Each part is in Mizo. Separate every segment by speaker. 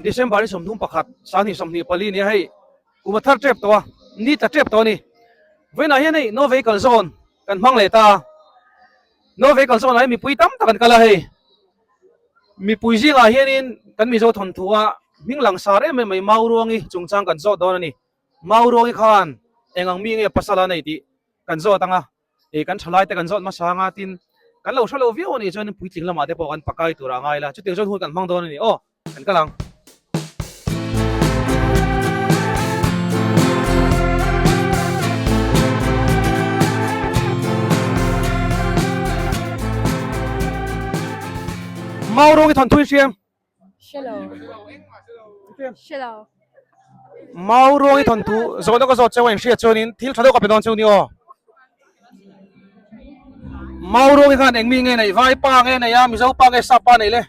Speaker 1: December ni 31 sanghnih 24 nia hei kum a thar tep tawh a ni tla tep tawh a ni. Vawiinah hian hei no vehicle zone kan hmang leh ta a, no vehicle zone ah hian mipui tam tak an kal a hei. Mipui zingah hianin kan Mizo thawnthu a hming langsar em em mai Mauruangi chungchang kan zawt dawn a ni. Mauruangi khan eng ang mi nge pasal a nei tih kan zawt ang a, ih kan thalai te kan zawt hmasa ang a tin kan lo hre lo viau a nih chuan puitling lamah te pawh kan pakai tur a ngai la, chutiang chuan hun kan hmang dawn a ni aw, kan kal ang. Mauruangi thawnthu i hria em?
Speaker 2: Hre lo. Hre lo.
Speaker 1: Mauruangi thawnthu zawhna ka zawt cheu a inhriat chuanin thil tha deuh ka pe dawn cheu ni aw. Mauruangi khan eng mi nge neih? Vai pa nge neih a, Mizo pa nge Sap pa neih le?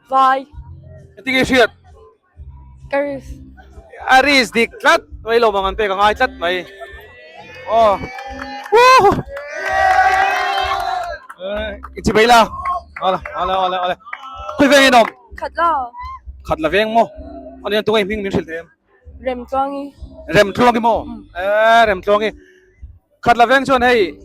Speaker 2: Vai.
Speaker 1: Engtin nge i hriat?
Speaker 2: Ka risk.
Speaker 1: A risk dik tlat mai lo mang an pek a ngai tlat mai. Aw. Woo! I chi bai la. Awle awle awle awle. Khui veng in awm?
Speaker 2: Khat la.
Speaker 1: Khat la veng maw? Ani an tungai hming min hrilh thei em?
Speaker 2: Remtluangi.
Speaker 1: Remtluangi maw? Eh Remtluangi. Khat la veng chuan hei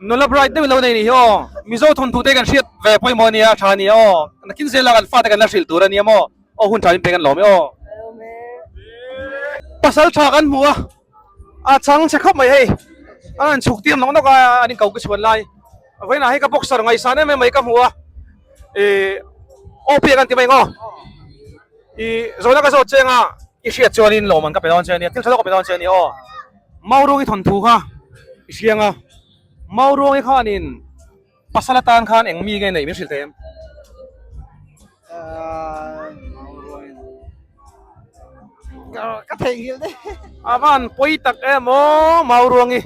Speaker 1: nula bright deuh lo nei ni hi aw. Mizo thawnthu te kan hriat ve pawimawh a nia, tha a nia aw. Nakin zela kan fate kan la hrilh tur a nia maw. Aw hun tha in pek an lawm e aw. Pasal tha kan hmu a, a chang che khawp mai hei. A rawn chhuk tiam nawk nawk a, an inko ka chhuan lai. Vawiinah hei ka boxer ngaihsan em em mai ka hmu a, ih aw pek an ti mai ang aw. Ih zawhna ka zawt che anga i hriat chuanin lawm an ka pe dawn che a nia, thil tha deuh ka pe dawn che a nia aw. Mauruangi thawnthu kha i hriang a, Mauruangi khanin pasal atan khan eng mi nge neih min hrilh thei em?
Speaker 3: Ka theihnghilh daih.
Speaker 1: A van pawi tak em aw Mauruangi,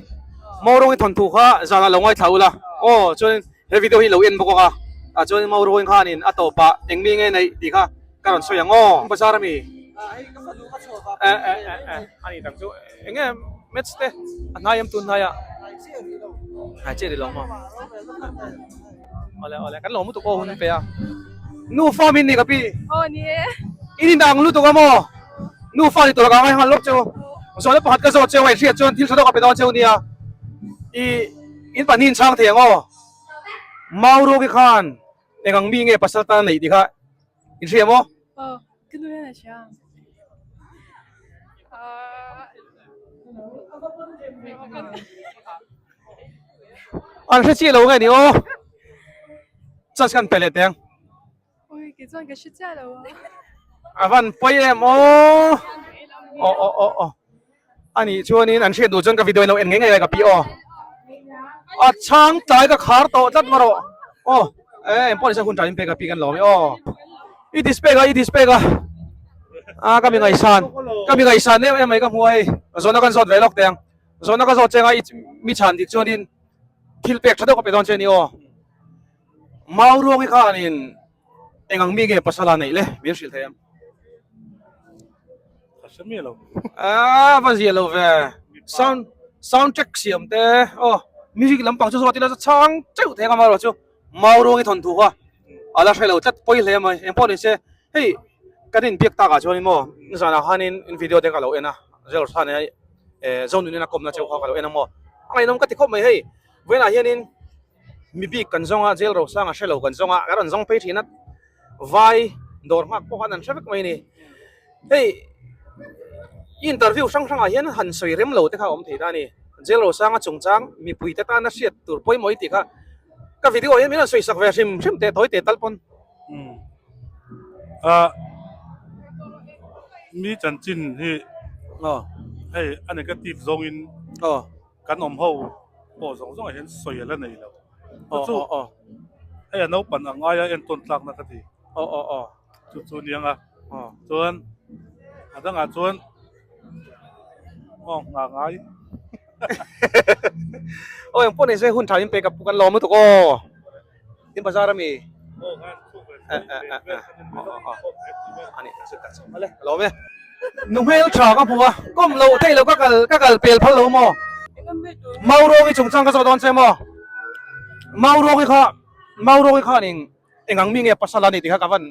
Speaker 1: Mauruangi thawnthu kha zanah lo ngaithla ula aw chuanin he video hi lo en bawk ang a, chuanin Mauruangi khanin a tawpah eng mi nge neih tih kha ka rawn sawi ang aw. Bazar ami? Eh eh eh eh ani tak chu eng nge match te a hnai em tun hnai ah hnai chiah rih lo maw awle awle kan lo lutuk aw hun pe a nufa min ni ka pi
Speaker 2: aw ni e
Speaker 1: in in ang lutuk a maw nufa ni tur ka ngai nghal lawk cheu zawhna pakhat ka zawt cheu a i hriat chuan thil tha deuh ka pe dawn cheu nia i in pahnih in chhang thei ang aw Mauruaki khan eng ang mi nge pasal tan a neih tih kha In hria maw?
Speaker 2: Aw, ka nu hian a hria.
Speaker 1: An hre chiah lo nge ni aw? Chance kan pe leh teh ang.
Speaker 2: Ui, kei chuan ka hre chiah lo a.
Speaker 1: A van pawi em aw? Aw aw aw aw. Anih chuanin an hriat duh chuan ka video in lo en ngei ngei lai ka pi aw. A chhang tlai ka khar tawh tlat marawh aw eh engpawh nise hun ṭahin pek a pi kan lawm e aw. I display ka i display ka a ka mi ngaihsan ka mi ngaihsan em em mai ka hmu a hei zawhna kan zawt ve lawk teh ang zawhna ka zawt cheng a i mi chhan dik chuanin thil pek ṭha deuh ka pe dawn che a ni aw. Mauruangi khanin eng ang mi nge pasal a neih le min hrilh thei em?
Speaker 4: Ka hre miah lo.
Speaker 1: Ah, va zia lo ve. Sound sound track siam te aw music lampang chu zawt ila chu chhang teuh thei ang amaherawh chu Mauruangi thawnthu kha a la hre lo tlat pawi hle mai. Engpawh ni se hei kan inbiak takah chuan in maw nizanah khanin in video te ka lo en a Zero Thla nen eh Zonun in a kawmna cheu kha ka lo en a maw. A ngaihnawm ka ti khawp mai hei vawiinah hianin mi bik kan zawng a jail rosang a hre lo kan zawng a kan rawn zawng phei thin a vai dawr nghak pawh khan an hre vek mai a ni hei interview hrang hrangah hian han sawi rem lo te kha a awm thei ta a ni jail rosanga chungchang mipui te tana hriat tur pawimawh i tih kha ka video ah hian min rawn sawi sak ve hrim hrim teh tawi teh tal pawn.
Speaker 4: A mi chanchin hi hei a negative zawngin Kan awm ho pawh zawng zawngah hian sawi a la nei lo. Chu chu hei a naupan ang aia entawn tlakna ka ti. Chu chu nia nga. Chuan a dangah chuan aw nghah ngai.
Speaker 1: Aw engpawh ni se hun tha in pe ka pu kan lawm lutuk aw. Tin bazar ami. Lawm e. Nu hmel tha ka hmu a, kawm loh theih loh ka kal ka kal pel phal lo maw? Mauruangi chungchang ka zawh dawn che maw? Mauruangi kha Mauruangi khanin eng ang mi nge pasal a ni tih kha ka van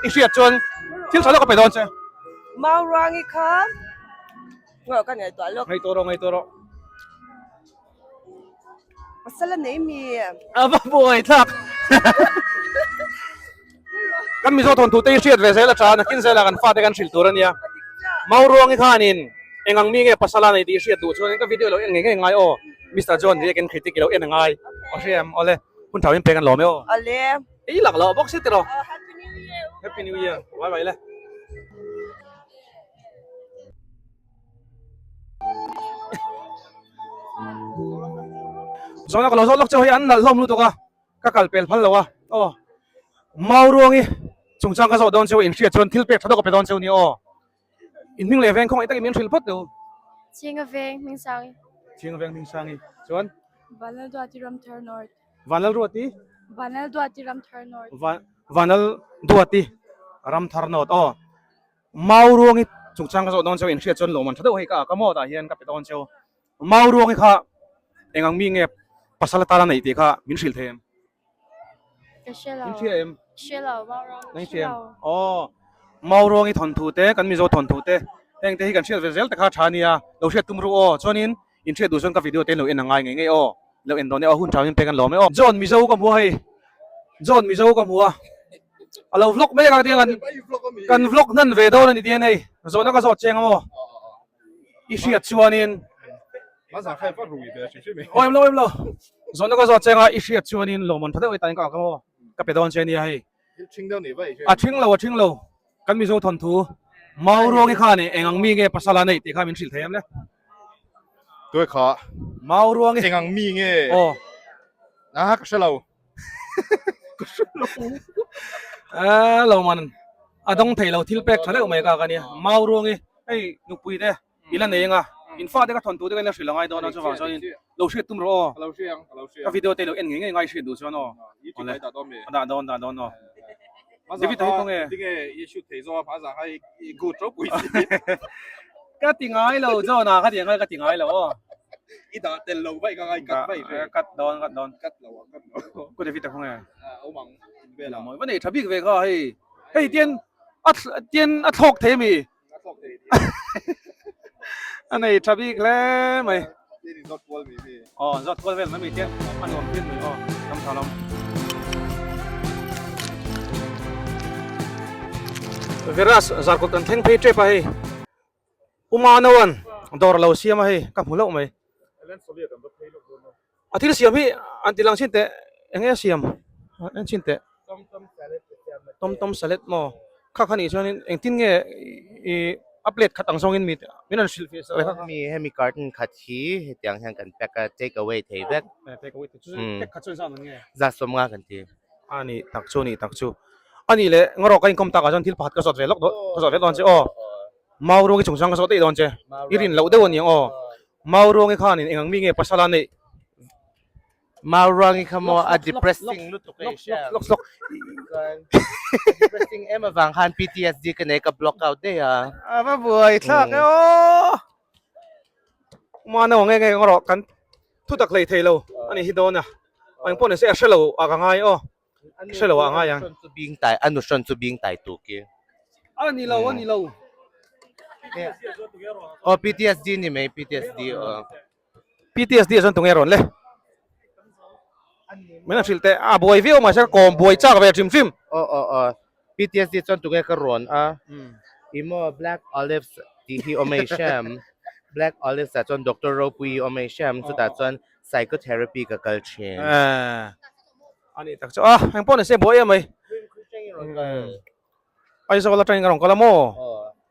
Speaker 1: I hriat chuan thil tha lawk a pe dawn che.
Speaker 5: Mauruangi kha ngaih ka ngaihtuah lawk.
Speaker 1: Ngaihtuah rawh ngaihtuah rawh.
Speaker 5: Pasal a nei mi.
Speaker 1: A va buai thlak. Kan Mizo thawnthu te hi hriat ve zel a tha, nakin zelah kan fate kan hrilh tur a nia. Mauruangi khanin eng ang mi nge pasal a nei tih hriat duh chuan ka video lo en ngei ngei ngai aw. Mister John React in critic i lo en a ngai. Aw hria em? Awle, hun tha min pek an lawm e aw.
Speaker 5: Awle.
Speaker 1: Ei lak loh bawk si tiraw.
Speaker 5: Happy New Year.
Speaker 1: Happy New Year. Bye bye le. Zawhna ka lo zawt lawk chauh hi an nalh hlawm lutuk a, ka kal pel phal lo a, aw Mauruangi chungchang ka zawh dawn cheu inhriat chuan thil pek tha deuh ka pe dawn cheu ni aw, in hming leh veng khawngaih takin min hrilh phawt teu.
Speaker 2: Chhinga veng Hmingsangi.
Speaker 1: Chhinga veng Hmingsangi chuan.
Speaker 2: Vanlalduati Ramthar North.
Speaker 1: Vanlalruati.
Speaker 2: Vanlalduati Ramthar North.
Speaker 1: Vanlalduati Ramthar North aw. Mau ruangi chungchang ka zawh dawn cheu inhriat chuan lawmman tha deuh hei ka ka maw tah hian ka pe dawn cheu. Mau ruangi kha eng ang mi nge pasal atana neih tih kha min hrilh thei em?
Speaker 2: Ka hre lo.
Speaker 1: In hria em?
Speaker 2: Hre lo, mau ruang
Speaker 1: Nang hria em? Aw, mau ruangi thawnthu te, kan Mizo thawnthu te, heng te hi kan hriat ve zel te kha tha ania, lo hriat tum ru aw. Chuanin in hriat duh chuan ka video te lo en a ngai ngei ngei aw. Lo en dawn e aw, hun tha min pek an lawm e aw. John Mizo ka hmu a hei, John Mizo ka hmu a. A lo vlog mek a tiang an kan vlog hnan ve dawn a ni tiang hei zawhna ka zawt cheng a maw i hriat chuanin aw em lo em lo zawhna ka zawt cheng a i hriat chuanin lawmman tha deuh hei tain ka ak a maw ka pe dawn che nia hei a thing lo a thing lo kan Mizo thawnthu Mauruangi khan eng ang mi nge pasal a neih tih kha min hrilh thei em le
Speaker 6: Tuai kha
Speaker 1: Mauruangi
Speaker 6: eng ang mi nge
Speaker 1: aw
Speaker 6: a ka hre lo
Speaker 1: A lo man a dawng thei lo thil pek tha deuh mai ka ka nia mau ruang hi hei nupui te i la nei anga in fate ka thawn tu te ka ina hrilh angai dawn a chuvang chuan in lo hriat tum rawh aw ka video te lo en ngei ngei ngai hriat duh chuan aw a dah dawn dah dawn aw David a hi khawnge ka ti ngai lo John a ka ti ngai ka ti ngai lo aw
Speaker 6: I dah tel lo vaih ka ngai cut vaih ve.
Speaker 1: Cut dawn cut dawn.
Speaker 6: Cut lo ang cut lo.
Speaker 1: Ku David a khawnge.
Speaker 6: Awm ang in vel ah.
Speaker 1: Va nei tha bik ve kha hei. Hei tian a tian a thlawk thei ami?
Speaker 6: A thlawk thei.
Speaker 1: A nei tha bik hle mai.
Speaker 6: Tian in zawt kual mi mi.
Speaker 1: Aw zawt kual vel mai mi tian a nuam phian mai aw tam tha lam. Veras zarkawt kan thleng phei tep a hei. U Manoan dawr lo siam a hei ka hmu loh mai. A thil siam hi an ti lang chin teh eng nge a siam en chin teh tom tom salad maw kha kha nih chuanin engtin nge i a plate khat ang zawngin mi min rawn hrilh ve sak leh kha.
Speaker 7: Mi hemi carton khat hi hetiang hian kan pack a take away thei vek.
Speaker 1: Take away thei chu pack khat chuan zan ang nge?
Speaker 7: Zat sawmnga kan ti.
Speaker 1: A nih tak chu nih tak chu. A nih leh ngarawh ka inkhawm takah chuan thil pakhat ka zawt ve lawk dawn ka zawt ve dawn che aw. Mau ruangi chungchang ka zawh daih dawn che. I rin loh deuh a ni ang aw. Mau ruangi khanin eng ang mi nge pasal a neih?
Speaker 7: Mau ruangi kha maw a depressing lutuk a i hria ang.
Speaker 1: Lawk lawk.
Speaker 7: Chuan a depressing em avang khan PTSD ka nei ka block out daih a.
Speaker 1: A va buai thlak e aw. Mahna nge nge erawh kan thutak hlei thei lo a ni hi dawn a. Eng pawh ni se a hre lo a ka ngai aw. Hre lo ah ngai ang.
Speaker 7: A nu hrawn chu bing tai tuk i.
Speaker 1: A ni lo, a ni lo.
Speaker 7: Aw PTSD ni mai PTSD aw.
Speaker 1: PTSD ah chuan tunge rawn le. Min han hrilh teh a buai viau mahse ka kawm buai chak ve hrim hrim.
Speaker 7: Aw aw aw PTSD chuan tunge ka rawn a. I maw Black Olives tih hi awm ei hriam. Black Olives ah chuan Doctor Ropui hi awm ei hriam chutah chuan Psychotherapy ka kal thin.
Speaker 1: A nih tak chu a, eng pawh ni se buai em mai. Aizawl atangin ka rawn kal a maw?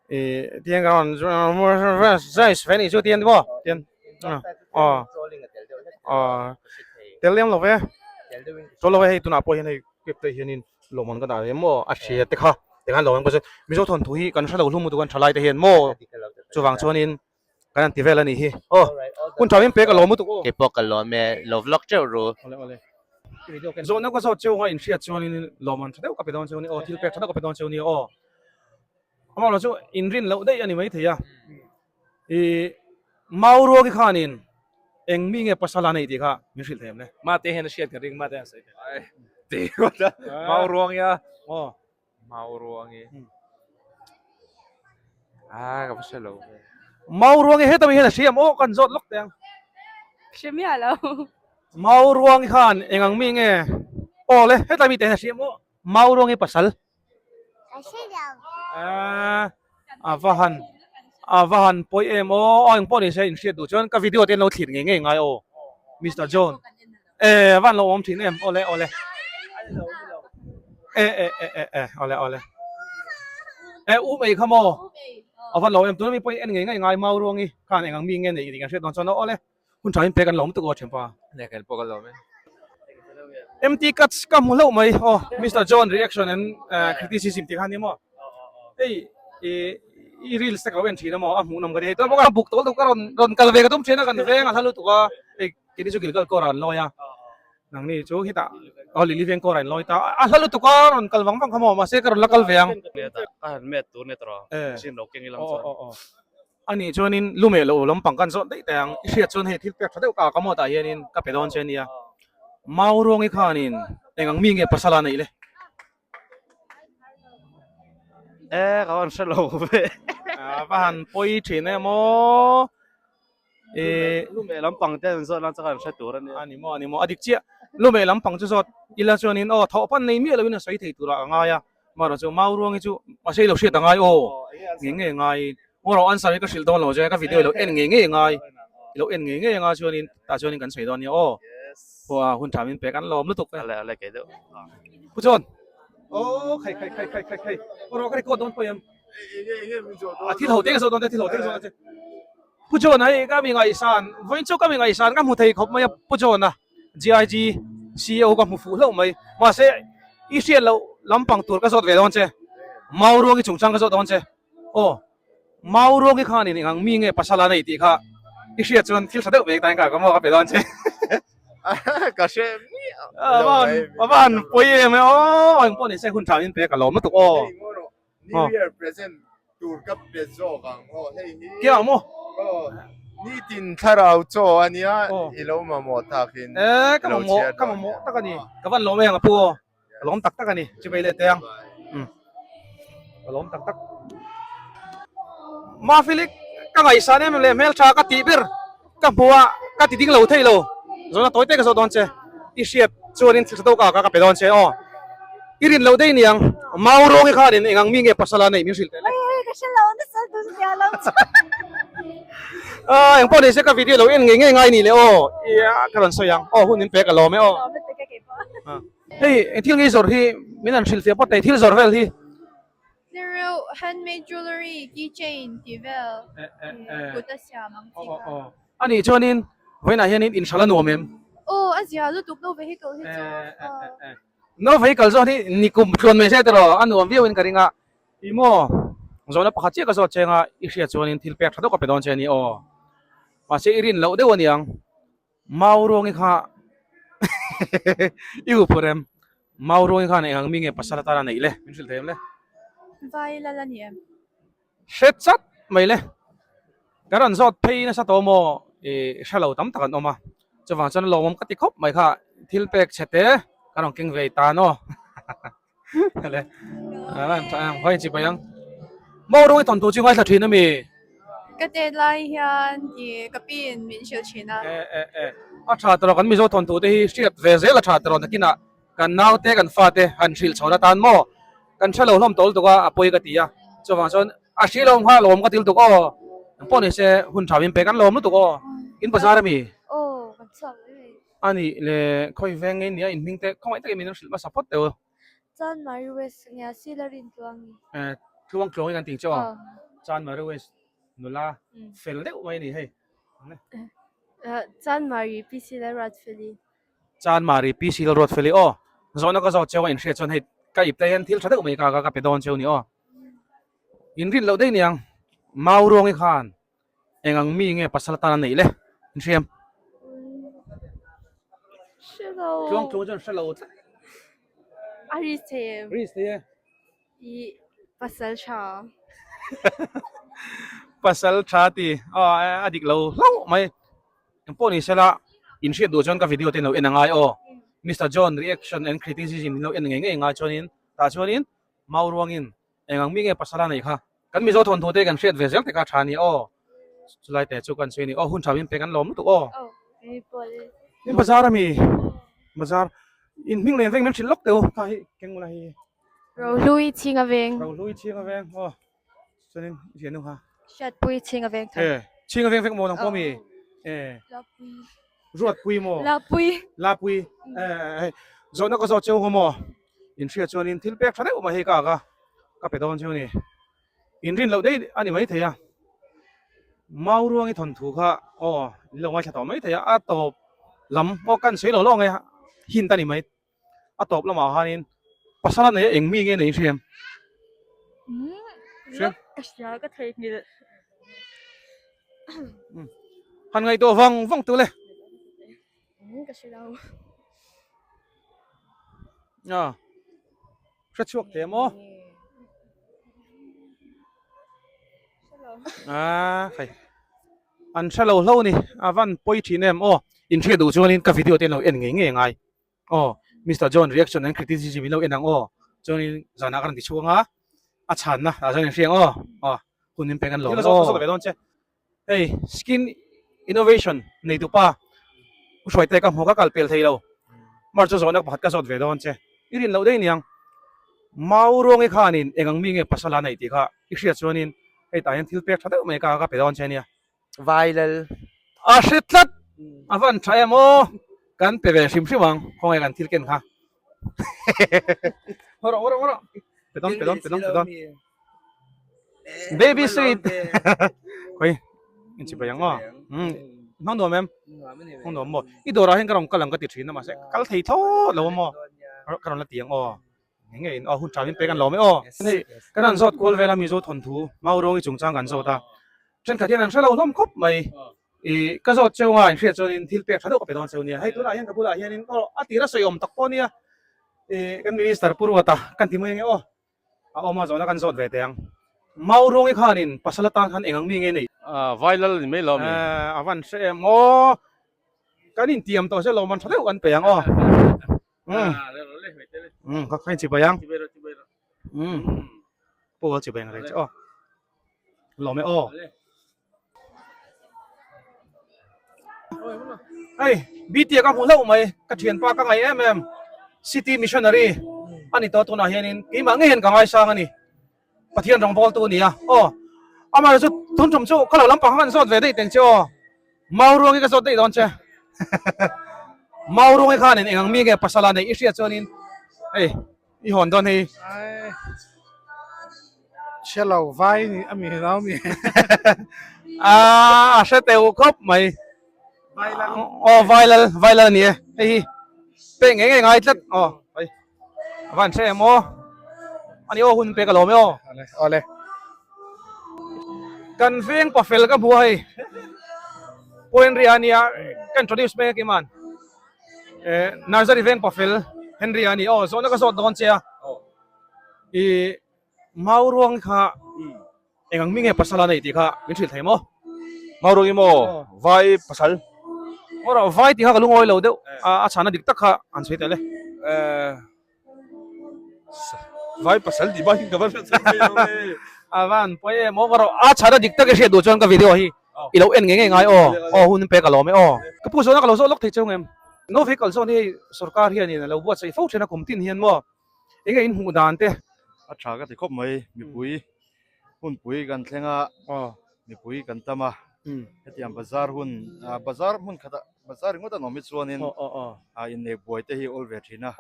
Speaker 1: Ih tiang ka rawn zai ve nih chu tiang maw? Tiang aw aw tel lem lo ve chawl lo ve hei tunah pawh hian hei clip te hianin lawmman ka dah ve maw a hria te kha tikhan lawmman pawh chu Mizo thawnthu hi kan hre lo hlum lutuk a thalai te hian maw chuvang chuanin Kan han ti vel a nih hi. Aw, hun tha min pek a lawm lutuk aw.
Speaker 7: Kei pawh ka lawm e, lo vlog teuh ru.
Speaker 1: Awle awle. Zawhna ka zawt cheu kha in hriat chuanin lawmman tha deuh ka pe dawn cheu ni aw, thil pek tha deuh ka pe dawn cheu ni aw. Amah erawh chu in rin loh daih a ni maithei a. I mau ruaki khanin eng mi nge pasal a neih tih kha min hrilh thei em le?
Speaker 8: Mate hian a hriat ka ring, mate a sawi thei. Ti ngawt a, mau ruang ia.
Speaker 1: Aw.
Speaker 8: Mauruangi. Ah, ka va hre lo ve.
Speaker 1: Mauruangi heta mi hian a hriam aw kan zawt lawk teh ang.
Speaker 2: Hre miah lo.
Speaker 1: Mauruangi khan eng ang mi nge? Aw le, heta mi te hian a hriam aw. Mauruangi pasal.
Speaker 9: Ka hre lo.
Speaker 1: Ah, a va han a va han pawi em aw. Aw engpawh ni se inhriat duh chuan ka video te an lo thlir ngei ngei ngai aw. Mister John. E a van lo awm thin em awle awle e e e e e awle awle e u mei kha maw a van lo em tuna mi pawhin en ngei ngei ngai mau ruangi khan eng ang mi nge nei tih kan hriat dawn chuan awle hun tha in pek an lo awm tuk aw thianpa
Speaker 8: Ne kan pawh ka lawm e.
Speaker 1: MT cuts ka hmu hlauh mai aw Mister John reaction and criticism tih kha ni maw hei i i reels te ka lo en thin a maw a hmuhnawm ka ti hei tuna pawh ka buk tawh lutuk ka rawn rawn kal ve ka tum thin a kan veng a hla lutuk a hei Kini chu Gilgal kawr ah an lawi a, nangni chu hetah aw Lily veng kawr ah in lawi ta a, a hla lutuk a rawn kal vang vang kha maw mahse ka rawn la kal ve ang.
Speaker 10: Ka han met tur nia tawh machine lo keng ilang chuan.
Speaker 1: Aw aw aw ani chuanin lu meh loh lampang kan zawt daih teh ang, i hriat chuan hei thil pek tha deuh ka ka maw tah hianin ka pe dawn che ania. Mauruangi khanin eng ang mi nge pasal a neih le?
Speaker 10: E ka han hre lo ve.
Speaker 1: A va han pawi thin em aw. E
Speaker 10: lu meh lampang te an zawt lan chuan ka han hre tur a nia.
Speaker 1: A ni maw a ni maw a dik chiah. Lu meh lampang chu zawt ila chuanin aw thawh pan nei miah loin a sawi thei turah a ngai a. Marawh chu mau ruang hi chu mahse i lo hriat a ngai aw. Ngei ngei ngai. Marawh answer hi ka hrilh dawn lo che ka video i lo en ngei ngei ngai. I lo en ngei ngei anga chuanin tah chuanin kan sawi dawn nia aw. Pawh hun tha min pek an lawm lutuk e.
Speaker 10: Ale ale kei deuh.
Speaker 1: Pu John. Aw khai khai khai khai khai khai. Marawh ka record dawn pawh em. A thil ho te ka zawh dawn che thil ho te ka zawh dawn che. Pu John hei ka mi ngaihsan vawiin chu ka mi ngaihsan ka hmu thei khawp mai a Pu John a GIG CEO ka hmu fuh hlauh mai mahse i hriat loh lampang tur ka zawt ve dawn che Mauruangi chungchang ka zawt dawn che aw Mauruangi khan in eng ang mi nge pasal a nei tih kha i hriat chuan thil tha deuh ve ta ka ka maw ka pe dawn che
Speaker 6: ka hre miah
Speaker 1: a va han pawi em e aw engpawh ni se hun tha min pe ka lawm lutuk aw.
Speaker 6: New Year present tur ka pe zawk ang aw hei hi.
Speaker 1: Kia maw?
Speaker 6: Aw nitin thlarau chaw a nia i lo mamawh takin
Speaker 1: Eh ka mamawh ka mamawh tak a ni. Ka van lawm em a pu aw. Ka lawm tak tak a ni. Chivei leh teh ang. Um ka lawm tak tak. Mafilik ka ngaihsan em em leh hmeltha ka tih ber ka hmu a ka ti ding lo thei lo. Zawhna tawi te ka zawh dawn che. I hriat chuanin thil tha deuh ka ka pe dawn che aw. I rin loh daih niang. Mau rawng i khanin eng ang mi nge pasal a neih min hrilh teh le.
Speaker 9: Ka hre lo nasa dun zia lo chu.
Speaker 1: Ah eng pawh ni se ka video lo en ngei ngei ngai ni le aw. Ia ka rawn sawi ang. Aw hun min pek a lawm e aw. Hei eng thil ngei zawrh hi min han hrilh fiah pawt thei thil zawrh vel hi.
Speaker 2: Hlereuh handmade jewellery keychain tih vel kut a siam ang chi kha.
Speaker 1: A nih chuanin vawiinah hianin inhralh a nuam em?
Speaker 2: Aw a zia lutuk no vehicle hi chu.
Speaker 1: No vehicle zawk hi nikum tluan mai se tiraw a nuam viauin ka ring a. Ih maw zawhna pakhat chiah ka zawt cheng a i hriat chuanin thil pek tha deuh ka pe dawn che a ni aw. Mahse i rin loh deuh a niang. Mau ruangi kha i u phur em? Mau ruangi khan eng ang mi nge pasal atana neih le? Min hrilh thei em le?
Speaker 2: Vai lal a ni em?
Speaker 1: Hre chat mai le. Kan rawn zawt phei nasa tawh maw? I hre lo tam tak an awm a. Chuvang chuan lawmawm ka ti khawp mai kha thil pek chhe te kan rawn keng ve ta naw. Le. Hawi chi pai ang. Mau ruangi tawn tur chu ngaithla thin a mi?
Speaker 2: Ka tet lai hian i ka pi in min hrilh thin a.
Speaker 1: E e e. A tha tawh kan Mizo tawn tur te hi hriat ve zel a tha tawh nakinah kan nau te kan fa te han hrilh chhawn atan maw kan hre lo hlawm tawh lutuk a a pawi ka ti a chuvang chuan a hri lo nghal lawm ka ti lutuk aw engpawh ni se hun tha min pek an lawm lutuk aw in bazar ami?
Speaker 9: Aw kan chhuak mai mai.
Speaker 1: A nih le khawi veng ngei nia in hming te khawngaih takin min rawn hrilh hmasa phawt teh u.
Speaker 9: Chan Mari West nge Sila Rin Tluangi.
Speaker 1: Eh Tluang Tluangi kan tih chu aw. Chan Mari West nula fel deuh mai a ni hei.
Speaker 2: Chan Mari Pi Sila Ruatfeli.
Speaker 1: Chan Mari Pi Sila Ruatfeli aw. Zawhna ka zawt cheu a inhriat chuan hei ka ip te hian thil tha deuh mai ka ka pe dawn cheu ni aw. In rin loh daih niang Mau Ruangi khan Eng ang mi nge pasal atan a neih le? In hriam.
Speaker 2: Hre lo.
Speaker 1: Tluang tluang chuan hre lo tlat.
Speaker 2: A ris thei em?
Speaker 1: Ris thei e.
Speaker 2: I pasal tha.
Speaker 1: Pasal tha ti. Aw a dik lo hlauh mai. Engpawh ni sela in hriat duh chuan ka video te in lo en a ngai aw. Mister John reaction and criticism in lo en ngei ngei ngai chuanin tah chuanin. Mauruangin eng ang mi nge pasal a neih kha? Kan Mizo thawnthu te kan hriat ve zel te kha tha a ni aw. Chulai te chu kan sawi a ni aw, hun tha min pe kan lawm lutuk aw. In bazar a mi? Bazar in hming len veng min hrilh lawk teh u, kha hi keng ula hi.
Speaker 2: Rohlui chhinga veng.
Speaker 1: Rohlui chhinga veng aw. Chuanin i hriat nu kha.
Speaker 2: Hriatpui chhinga veng tho.
Speaker 1: E chhinga veng vek maw nang pawh mi? E.
Speaker 2: Lapui.
Speaker 1: Ruatpui maw?
Speaker 2: Lapui.
Speaker 1: Lapui. E hei zawhna ka zawh cheu kha maw? In hriat chuanin thil pek tha deuh mai hei ka ak a, ka pe dawn cheu a ni. In rin loh daih a ni maithei a. Mauruangi thawnthu kha aw in lo ngaithla tawh maithei a, a tawp lam aw kan sawi lo lawng e hint a ni mai. A tawp lamah khanin pasal a nei a eng mi nge nei hriam?
Speaker 2: Hriam? Ka hria ka theihnghilh.
Speaker 1: Han ngaihtuah vang vang tu le.
Speaker 2: Ka hre lo.
Speaker 1: A hre chhuak teh maw? A hei. An hre lo hlo ni a van pawi thin em aw in hriat duh chuanin ka video te an lo en ngei ngei angai aw Mister John reaction and criticism in lo en ang aw chuanin zanah ka rawn ti chhuak anga a chhanna ah chuan in hria ang aw aw hun min pek an lawm aw ve dawn che hei skin innovation nei tupa u hruai te ka hmu ka kal pel thei lo mar chu zawhna pakhat ka zawt ve dawn che i rin loh daih niang mau ruangi khanin eng ang mi nge pasal a neih tih kha i hriat chuanin Hei tah hian thil pek tha deuh mai ka ka pe dawn che nia.
Speaker 7: Vailal.
Speaker 1: A hre tlat! A van tha em aw! Kan pe ve hrim hrim ang, khawnge kan thil ken kha. Haw rawh, haw rawh, haw rawh. Pe dawn, pe dawn, pe dawn, pe dawn. Baby sweet! Khawi, in chibai ang aw. Umm, hmang nuam em? Hmang nuam maw? I dawrah hian ka rawn kal ang ka ti thin a, mahse kal thei thlawt lo a maw? Ka rawn la ti ang aw. Nge nge in aw hun tha min pek an lawm e aw. Hei kan han zawt kual vel a Mizo thawnthu Mauruangi chungchang kan zawt a, thenkhat hian an hre lo hlawm khawp mai. I ka zawt cheu nga in hriat chuanin thil pek tha deuh ka pe dawn cheu nia. Hei tunah hian ka bulah hianin aw a tir a sawi awm tak pawh nia. I kan Minister Pu Ruata kan ti mai ange aw. A awm a zawhna kan zawt ve teh ang. Mauruangi khanin pasal atan khan eng ang mi nge nei?
Speaker 10: Vai lal ni mai lo mi.
Speaker 1: A van hre em aw. Kan intiam tawh se lawmman tha deuh kan pe ang aw. Um ka khain chibai ang um pawl chibai ang rei che aw lawm e aw hei BT ka hmu hlauh mai ka thianpa ka ngai em em city missionary ani tawh tunah hianin keimah ngei hian ka ngaisang ani Pathian rawngbawl tu ania aw amah chu tun tum chu ka lo lampang kha kan zawt ve daih teng che aw mau ruang hi ka zawt daih dawn che mau ruang hi khanin eng ang mi nge pasal a neih i hriat chuanin hei i hawn dawn hei
Speaker 3: Hre lo vai ni a mi lo mi
Speaker 1: a a hre teu khawp mai aw vai lal vai lal a ni e hei hi pek ngei ngei ngai tlat aw hei A van hre em aw. Ani aw hun pek alawm e aw.
Speaker 3: Awle awle.
Speaker 1: Kan veng pafel ka hmu a hei. Point ria ania ka introduce mek a kiman. Eh Nursery veng pafel Henry ani aw zawhna ka zawt dawn che a. I mau ruang kha Eng ang mi nge pasal a nei tih kha min hrilh thei maw?
Speaker 11: Mauruangi maw? Vai pasal.
Speaker 1: Aw rawh, vai tih kha ka lungawi lo deuh a, a chhana dik tak kha an sawi tel e.
Speaker 11: Vai pasal tih bak hi ka va hre thei lo e.
Speaker 1: A van pawi em aw ka rawh, a chhana dik tak i hriat duh chuan ka video hi i lo en ngei ngei ngai aw, aw hun pek a lawm e aw. Ka pu zawhna ka lo zawh lawk thei cheu ngem? No vehicle zawn hi sorkar hianin a lo buatsaih fo thin a kum tin hian maw? Enge in hmuh dan te?
Speaker 10: A tha ka ti khawp mai, mipui hunpui kan thleng a, mipui kan tam a, hetiang bazar hun, bazar hmun khatah bazar ringawt an awm hi chuanin inneih buai te hi a awl ve thin a,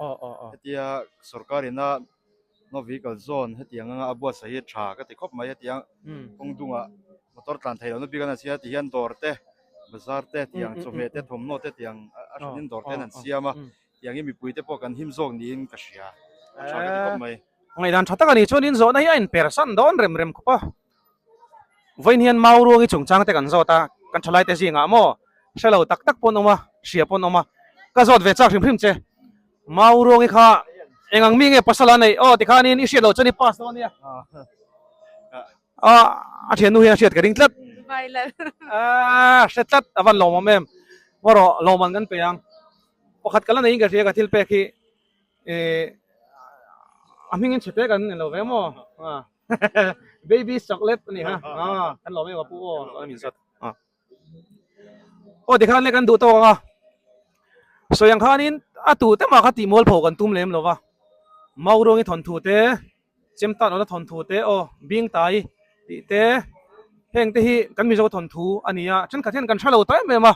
Speaker 10: hetia sorkar ina no vehicle zone hetiang anga a buatsaih hi tha ka ti khawp mai, hetiang kawng dungah motor tlan theih lohna bik a sia tihian dawr te bazar te tiang chawhmeh te thawmhnaw te tiang a hranin dawr te an han siam a. Tiang hi mipui te pawh kan him zawk niin ka hria. A tha ka ti khawp mai.
Speaker 1: Ngaihdan tha tak a nih chuanin zawhna hi a inpersan dawn rem rem khawp a. Vawiin hian mau ruangi chungchang te kan zawt a, kan thalai te zingah maw hre lo tak tak pawh an awm a, hria pawh an awm a. Ka zawt ve chak hrim hrim che. Mau ruangi kha eng ang mi nge pasal a neih aw tikhanin i hriat loh chuan i pass dawn nia. A a thiannu hian a hriat ka ring tlat. A hre tlat a van lawmawm em. Maw rawh lawmman kan pe ang. Pakhat ka la neiin ka hria ka thil pek hi eh A hmingin chhe te kan ni lo ve maw? Baby chocolate a ni ha. Kan lawm em a pu aw min zawt. Aw tikhan le kan duh tawk ang a. Sawi ang khanin a tu te mah kha tih mual pho kan tum lem lo va. Mauruangi thawnthu te, Chemtan awna thawnthu te aw Bingtai tih te heng te hi kan Mizo thawnthu a ni a. Thenkhat hian kan hre lo ta em em a.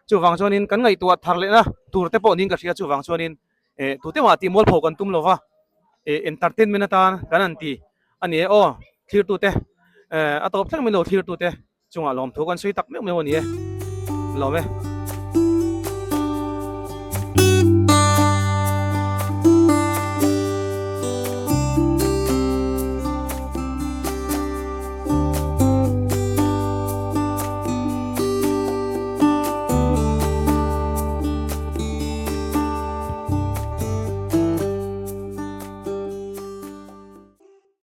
Speaker 1: Chuvang chuanin kan ngaihtuah thar lehna tur te pawh niin ka hria chuvang chuanin eh tute mah tih mual pho kan tum lo va eh entertainment atan kan han ti a ni e aw thlirtute eh a tawp thleng min lo thlirtute chungah lawmthu kan sawi tak meuh meuh a ni e lawm e.